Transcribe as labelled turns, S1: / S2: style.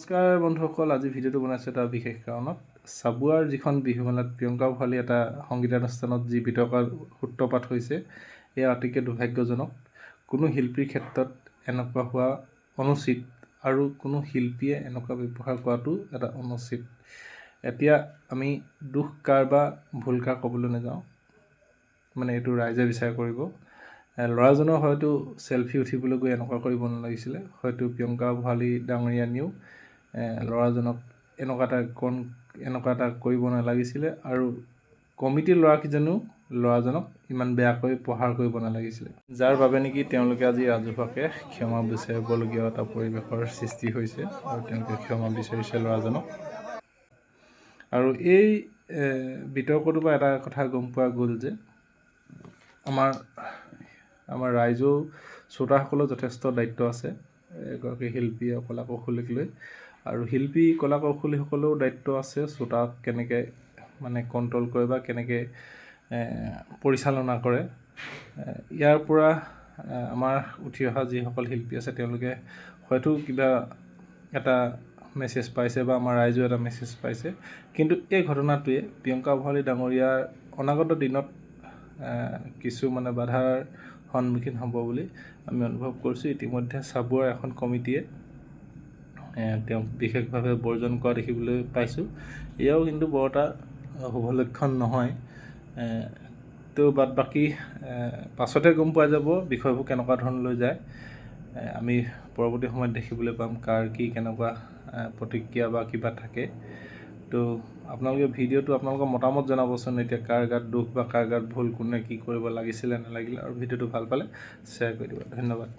S1: নমস্কাৰ বন্ধুসকল, আজি ভিডিঅ'টো বনাইছোঁ এটা বিশেষ কাৰণত। চাবুৱাৰ যিখন বিহুমেলাত প্ৰিয়ংকা ভৰালী এটা সংগীতানুষ্ঠানত যি বিতৰ্কৰ সূত্ৰপাত হৈছে, এয়া অতিকে দুৰ্ভাগ্যজনক। কোনো শিল্পীৰ ক্ষেত্ৰত এনেকুৱা হোৱা অনুচিত আৰু কোনো শিল্পীয়ে এনেকুৱা ব্যৱহাৰ কৰাটো এটা অনুচিত। এতিয়া আমি দোষ কাৰ বা ভুল কাৰ ক'বলৈ নাযাওঁ, মানে এইটো ৰাইজে বিচাৰ কৰিব। ল'ৰাজনৰ হয়তো চেলফি উঠিবলৈ গৈ এনেকুৱা কৰিব নালাগিছিলে। হয়তো প্ৰিয়ংকা ভৰালী ডাঙৰীয়ানীও ল'ৰাজনক এনেকুৱা এটা কৰিব নালাগিছিলে আৰু কমিটিৰ ল'ৰাকেইজনেও ল'ৰাজনক ইমান বেয়াকৈ প্ৰহাৰ কৰিব নালাগিছিলে, যাৰ বাবে নেকি তেওঁলোকে আজি ৰাজহুৱাকৈ ক্ষমা বিচাৰিবলগীয়া এটা পৰিৱেশৰ সৃষ্টি হৈছে আৰু তেওঁলোকে ক্ষমা বিচাৰিছে ল'ৰাজনক। আৰু এই বিতৰ্কটোৰ পৰা এটা কথা গম পোৱা গ'ল যে আমাৰ ৰাইজেও, শ্ৰোতাসকলেও যথেষ্ট দায়িত্ব আছে এগৰাকী শিল্পী আৰু কলা কৌশলীক লৈ আৰু শিল্পী কলা কৌশলীসকলেও দায়িত্ব আছে শ্ৰোতাক কেনেকৈ মানে কণ্ট্ৰল কৰে বা কেনেকৈ পৰিচালনা কৰে। ইয়াৰ পৰা আমাৰ উঠি অহা যিসকল শিল্পী আছে, তেওঁলোকে হয়তো কিবা এটা মেছেজ পাইছে বা আমাৰ ৰাইজেও এটা মেছেজ পাইছে। কিন্তু এই ঘটনাটোৱে প্ৰিয়ংকা ভৰালী ডাঙৰীয়াৰ অনাগত দিনত কিছু মানে বাধাৰ সন্মুখীন হ'ব বুলি আমি অনুভৱ কৰিছোঁ। ইতিমধ্যে চাবুৱাৰ এখন কমিটিয়ে তেওঁক বিশেষভাৱে বৰ্জন কৰা দেখিবলৈ পাইছোঁ। এয়াও কিন্তু বৰ এটা শুভ লক্ষণ নহয়। তো বাদ বাকী পাছতহে গম পোৱা যাব বিষয়বোৰ কেনেকুৱা ধৰণলৈ যায়। আমি পৰৱৰ্তী সময়ত দেখিবলৈ পাম কাৰ কি কেনেকুৱা প্ৰতিক্ৰিয়া বা কিবা থাকে। তো আপোনালোকে ভিডিঅ'টো আপোনালোকৰ মতামত জনাবচোন, এতিয়া কাৰ গাত দোষ বা কাৰ গাত ভুল, কোনে কি কৰিব লাগিছিলে নালাগিলে। আৰু ভিডিঅ'টো ভাল পালে শ্বেয়াৰ কৰি দিব। ধন্যবাদ।